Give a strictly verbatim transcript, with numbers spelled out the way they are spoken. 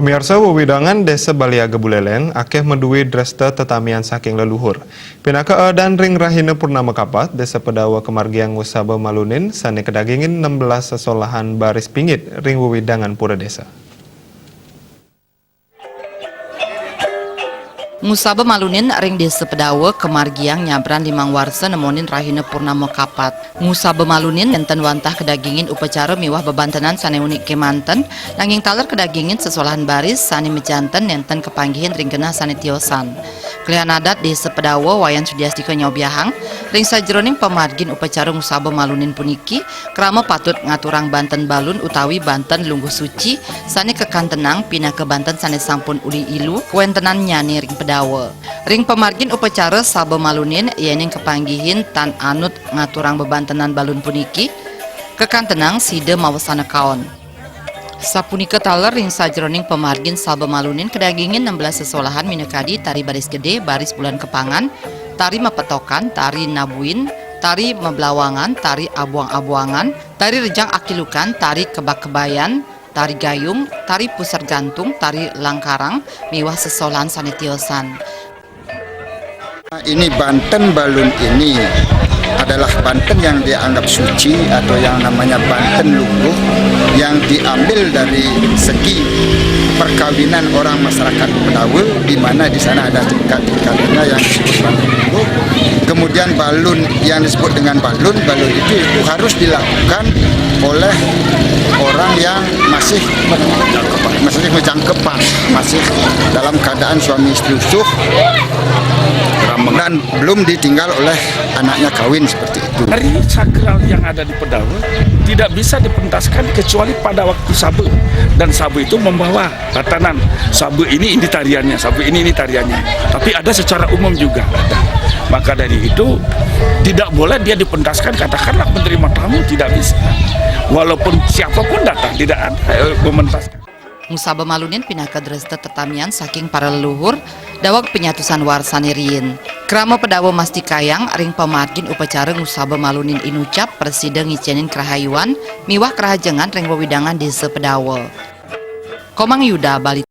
Miarsa, wewidangan Desa Baliaga Buleleng akeh maduwe dresta tetamian saking leluhur. Pinaka eedan ring rahina Purnama Kapat, Desa Pedawa kamargiang ngusaba malunin sane kadagingin nem belas sesolahan baris pingit ring wewidangan pura desa. Ngusaba malunin ring Desa Pedawa kamargiang nyabran limang warsa nemonin rahina Purnama Kapat. Ngusaba malunin nenten wantah kadagingin upacara miwah bebantenan sane unik kemanten, nanging taler kadagingin sesolahan baris sane majanten nenten kapanggihin ring genah sane tiosan. Kelihan adat Desa Pedawa Wayan Sudiastika nyobiahang, ring sajeroning pamargin upacara ngusaba malunin puniki, krama patut ngaturang banten balun utawi banten lungguh suci sane kakantenang pinaka banten sane sampun uli ilu kawentenannyane ring Pedawa. Ring pamargin upacara saba malunin, yening kapanggihin tan anut ngaturang bebantenan balun puniki, kakantenang sida mawasana kaon. Sapunika taler ring sajeroning pamargin saba malunin kadagingin nem belas sesolahan minakadi tari baris gede, baris bulan kepangan, tari mapetokan, tari nabuin, tari mablawangan, tari abuang-abuangan, tari rejang akilukan, tari kebak-kebayan, tari gayung, tari pusar gantung, tari langkarang, miwah sesolahan sane tiosan. Ini banten balun ini adalah banten yang dianggap suci atau yang namanya banten lungguh yang diambil dari segi perkawinan orang masyarakat Pedawa, di mana di sana ada tingkat-tingkatnya yang disebut banten lungguh. Kemudian balun yang disebut dengan balun, balun itu, itu harus dilakukan oleh orang yang masih masih menjangkepan, masih dalam keadaan suami istri utuh dan belum ditinggal oleh anaknya kawin seperti itu. Tari sakral yang ada di Pedawa tidak bisa dipentaskan kecuali pada waktu saba, dan saba itu membawa tatanan saba ini, ini tariannya, saba ini, ini tariannya. Tapi ada secara umum juga ada. Maka dari itu tidak boleh dia dipentaskan, katakanlah menerima tamu, tidak bisa. Walaupun siapapun datang, tidak ada eh, mementaskan. Ngusaba malunin pinaka dresta tetamian saking para leluhur, daweg panyatusan warsane riin. Krama Pedawa mastikayang ring pamargin upacara ngusaba malunin inucap prasida ngicenin karahayuan miwah karahajengan ring wewidangan Desa Pedawa. Komang Yuda, Bali.